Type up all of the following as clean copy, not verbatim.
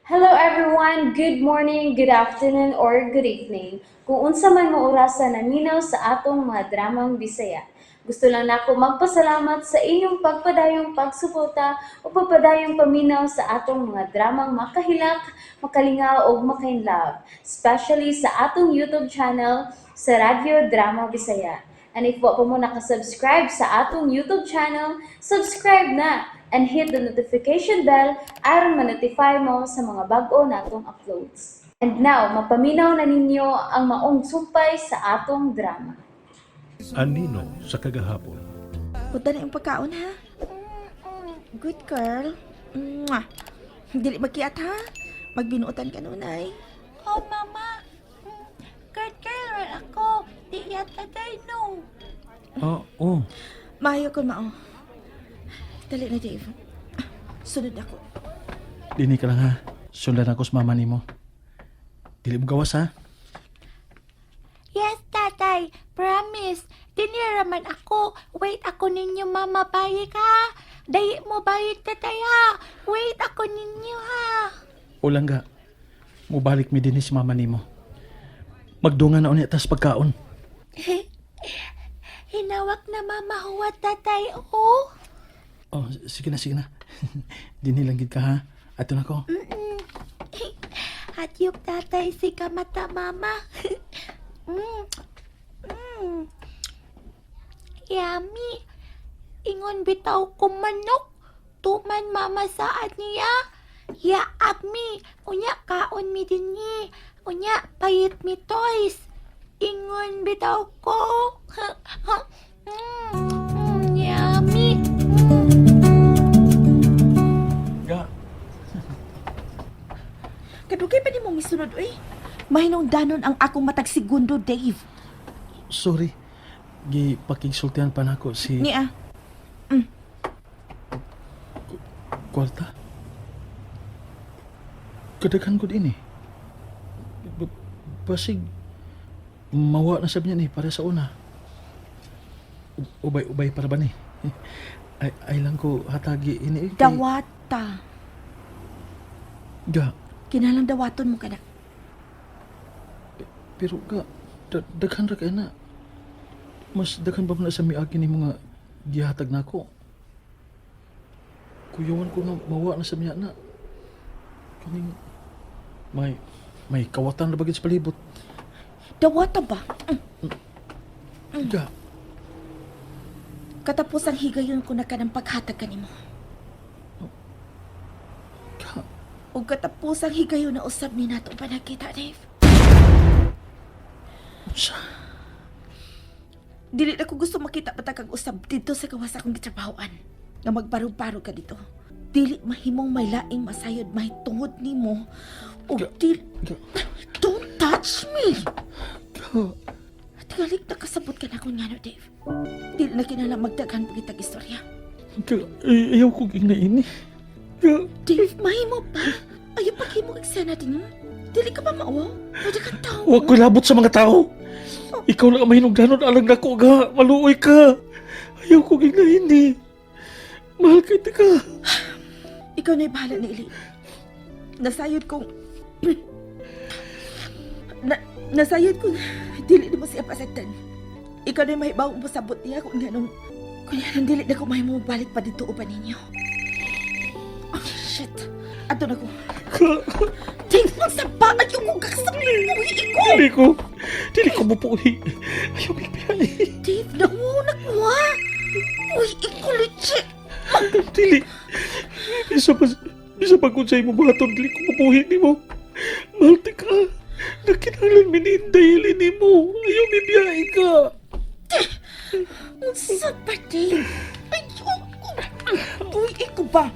Hello everyone! Good morning, good afternoon, or good evening. Kung unsa man mo orasa naminaw sa atong mga dramang Bisaya. Gusto lang nako magpasalamat sa inyong pagpadayong pagsuporta o pagpadayong paminaw sa atong mga dramang makahilak, makalingaw ug makainlove, especially sa atong YouTube channel sa Radyo Drama Bisaya. And if wa pa mo nakasubscribe sa atong YouTube channel, subscribe na and hit the notification bell aron ma-notify mo sa mga bag-o natong uploads. And now, mapaminaw na ninyo ang maong sumpay sa atong drama. Anino sa kagahapon. Punta na yung pagkaon, ha? Good girl. Mwah. Dili magkiat, ha? Magbinuotan ka nunay. Oh, mama. Good girl rin ako. Di yata tayo, no. Oo. Oh. Maayo kon mao. Dali na, Dave. Ah, sunod ako. Dini ka lang ha. Sundan ako sa mama nimo. Dili mo gawas ha. Yes, tatay. Promise. Dinira man ako. Wait ako ninyo, mama. Bayik, ha? Dayi mo bayik, tatay, ha? Wait ako ninyo, ha? Ulang ga. Mubalik mi dinhi si mama nimo. Magdungan na unya tas pagkaon. Hinawak na mama huwa, tatay, oh. Oh, sige na, sige na. Dinhi lang gid ka ha. Ato na ko. Hatyok, tatay, si kamata, mama. Yummy. Ingon bitaw ko manok. Tuman mama saad niya. Yaap mi. Unya kaon mi dinhi. Unya payit mi toys. Ingon bitaw ko. Yummy. Ga. Kadugay pa nimo misunod, uy. Mahinungdanon ang akong matag segundo, Dave. Sorry. Gi pakigsultihan pa nako si Niya. Kwarta. Kadaghan gud ini. Basig mawa na sab niya ni para sa una. Ubay-ubay para ba ni? Ay, ay lang ko hatagi ini. Eh, Dawata. Ga, Kinalang dawaton mo kana. pero ga, daghan ra kay na. Mas daghan pa man na sa miagi ni mga gihatag nako. Kuyawan ko nga mawa na sa miya na. Kaning may kawatan na bagid sa palibot. Dawata ba? Ga, Katapos ang higayon ko na kanang paghatag kanimo. Ga, Ug katapos ang higayon na usab ni nato pa nakita, Dave. Unsa? Dili na ko gusto makita pa kag usab dito sa gawas akong gitrabahoan. Nga magbarog-barog ka dito. Dili mahimong may laing masayod mahitungod nimo. Ug dili. Ga, Don't touch me! Ga. Tingalik na kasabot ka na kung ngano, Dave. Dili na kinahanglan magdaghan pagitag istorya. Ga, ay, ayaw ko ging ini. Ga, Dave, mahimo pa. Ayaw paghimo eksena din mo. Dili ka ba maawa? Pwede kang tao. Huwag ko labot sa mga tao. Ikaw lang ang mahinungdanon alang nako ga. Maluoy ka. Ayaw ko ging ini. Mahal kita ka. Ikaw na'y bahala ni Eli. Nasayod kong nasayod kong dili na mo siya pasagdan. Ikaw na'y mahibaw mo sabot niya kung ganun. Kung yan dili na ko mahimo balik pa dito uban ninyo. Oh, shit. Ato na ko. Dave, magsaba! Ayaw ko kakasabot! Buhi ko! Dili ko. Dili ko mupuhi. Ayaw bigbihay. Dave, nauna ko ha! Uy, iko legit! Dili. Bisa pa kung sa imo buhaton, dili ko mupuhi nimo. Mahal ti ka. Nakinahanglan mi ni Inday nimo. Ayaw bibiyahe ka. Unsa ba, Dave? Ayaw ko! Uy, iko ba?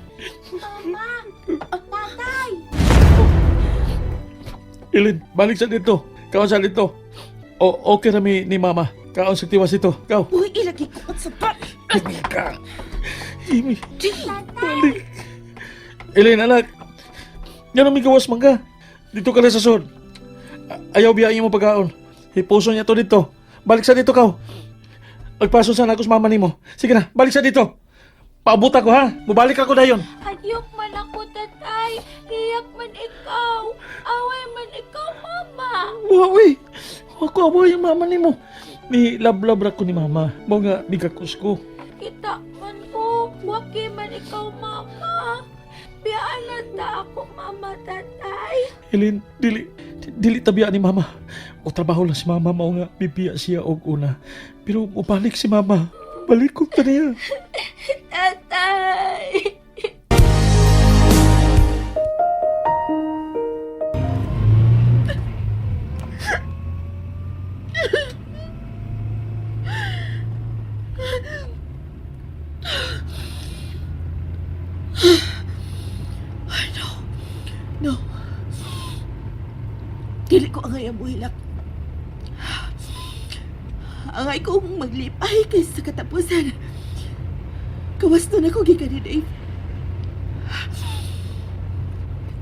Mama. Tatay. Ilin, balik sa dito. Kaon sa dito. O, okay rami ni Mama. Kaon sa tiwas ito. Kaw. Uy, ilagi ko unsa ba? Imi ka. Imi. Dave! Balik. Ilin, anak. Yan ang gawas mangga. Dito ka na sa sod. Ayaw biyain mo pagkaon. Hipuso niya to dito. Balik sa dito, kaw. Agpaso sana ako sa mama nimo. Sige na, balik sa dito. Paabot ako ha. Mubalik ako dayon. Hadyok man ako, tatay. Iyak man ikaw. Wa, uy. Wa ko awa yung mama nimo. Ni lablab ra ko ni mama. Mao nga migakos ko. Kita man ko, waki man ikaw, mama. Biyaan na ta ako, mama, tatay. Helen, dili dili tabiya ni mama. O trabaho lang si mama mao nga bibiya siya og una. Pero mobalik si mama. Balik ko ta niya. Tatay! No. Dili ko angay ang buhilak. Angay ko maglipay kaysa sa katapusan. Kawas nun ako gikan ni Dave.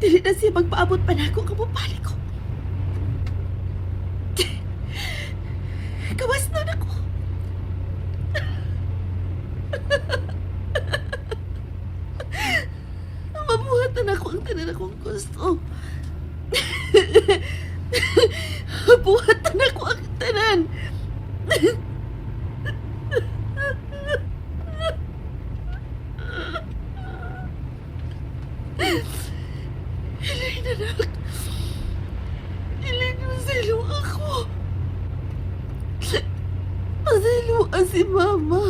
Dili na siya magpaabot pa nako kamupali ko. Kawas nun ako. Mabuhat na ako ang tanan akong gusto. Buhat na ako ang tanan. Elaine, anak. Elaine, masilo ako. Masilo ka si Mama.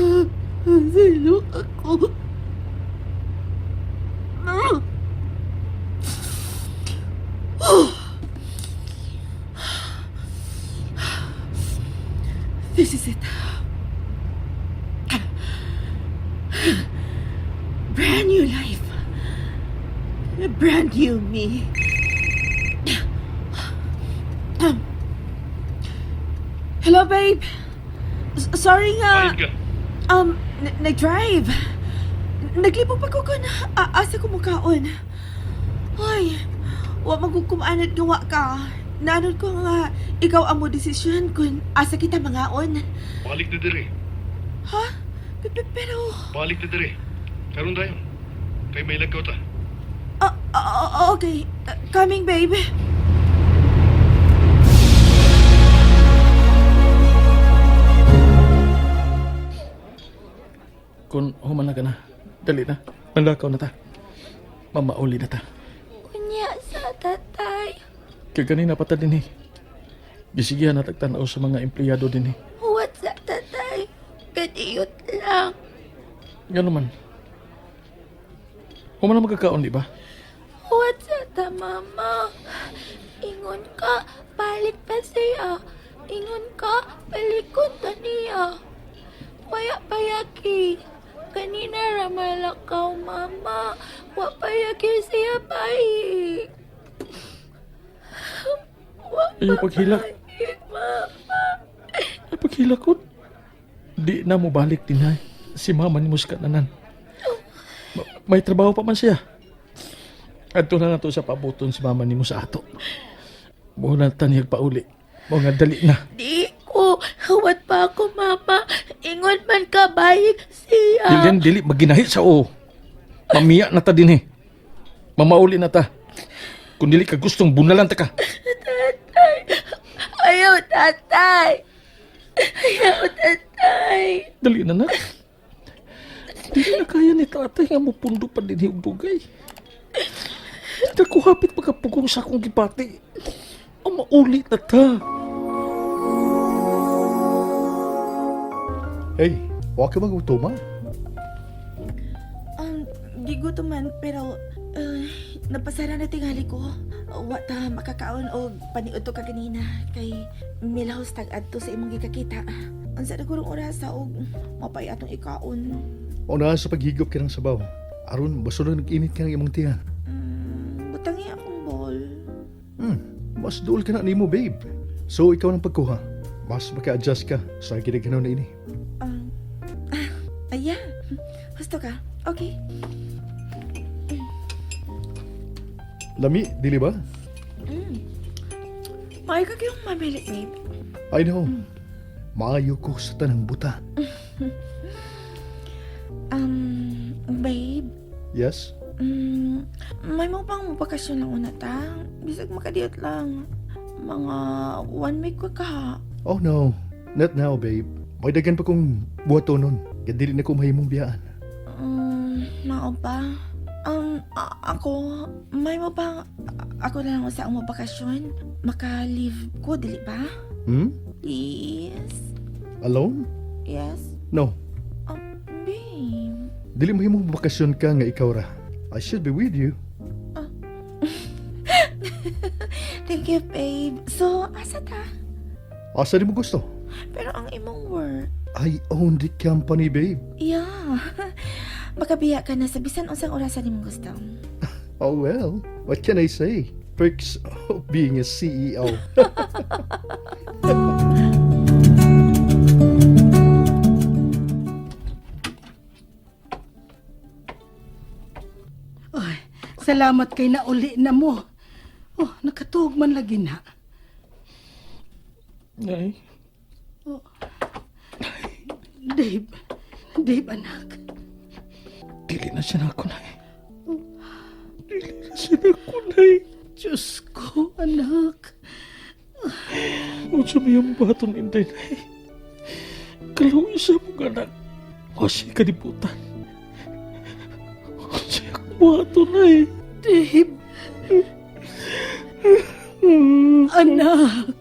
Masilo ako. This is it. Brand new life. A brand new me. Hello, babe. Sorry nga. Nag-drive. Naglibog pa ko kun asa ko mukaon. Ay, wa man ko kumaanad nga wa ka. Naanod ko nga ikaw ang mo desisyon kung asa kita mangaon. Balik na dire. Ha? Pero Balik na dire. Karon dayon. Kay may lagaw ta. Okay. Coming, babe. Kung human na ka na, dali na. Manlakaw na ta. Mamauli na ta. Unya sa tatay. Kaya ganina pa ta din eh. Gisigihan na tagtanaw sa mga empleyado din eh. Huwat sa tatay. Kadiyot lang. Gano'n man. Human na magkakaon, di ba? Huwat sa ta, mama. Ingon ka, balik pa siya. Ingon ka, balikon ta niya. Waya payaki. Kanina ramalakaw, mama. Wa payaki siya bayik. Wa Ayaw paghilak. payaki, mama. Ay, paghilak ko. Di na mo balik din ay. Si mama ni Muskananan. May trabaho pa man siya. Adto na nato sa pabuton si mama ni mo sa ato. Buo na taniyag pauli. Mao nga dali na. Di ko. Huwat pa ako, mama. Ingon man ka, bayik siya. Dili dili maginahi sa o. Mamiya na ta din eh. Mamauli na ta. Kung dili ka gustong bunalan ta ka. Tatay. Ayaw, tatay. Ayaw, tatay. Dali na na. Dili na kaya ni tatay nga mupundo pa din og dugay. Di ko hapit pagkapugong sa akong gibati. Ang mauli na ta. Hey, wa ka magutoma? Gigutom man, pero napasara na tingali ko. Wa ta makakaon og paniud to ka ganina kay milahos tag adto sa imong gikakita. Unsa na gurong orasa og mapay atong ikaon. Una sa paghigop ka ng sabaw. Aron, baso na nag-init ka ng imong tiyan. Butangi akong bowl. Mas duol ka na nimo, babe. So, ikaw nang pagkuha. Mas maka-adjust ka sa ginaganaw na ini. Aya. Gusto ka? Okay. Lami, dili ba? Maayo ka kayong mamili, babe. I know. Maayo ko sa tanang buta. Babe, Yes? may mo pang bakasyon lang una ta. Bisag makadiyot lang. Mga one week ko ka. Oh no, not now, babe. May daghan pa kong buhatonon. Kaya dili na ko mahimong biyaan. Mao ba? Ako, may mo ba, ako na lang sa mo bakasyon? Maka-leave ko, dili ba? Hmm? Please? Alone? Yes? No. Babe. Dili mahimong bakasyon ka nga ikaw ra. I should be with you. Thank you, babe. So, asa ta? Asa di mo gusto? Pero ang imong work. I own the company, babe. Yeah. Makabiya ka na sa bisan unsang orasan nimong gusto. Oh well, what can I say? Perks of being a E CEO. Ay, salamat kay nauli na mo. Oh, nakatuog man lagi na. Nay, Dave, Dave anak. dili na siya na ako, Nay. Dili na siya na ako, Nay. Diyos ko, anak. Unsa may ang baton, Inday, Nay. Kaluoy sa mong anak. Wasi kalibutan. Unsa akong buhaton, Nay. Dave. Anak.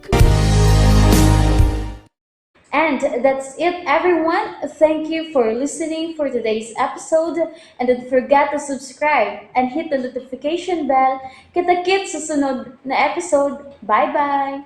And that's it, everyone. Thank you for listening for today's episode. And don't forget to subscribe and hit the notification bell. Kita-kits sa sunod na episode. Bye-bye!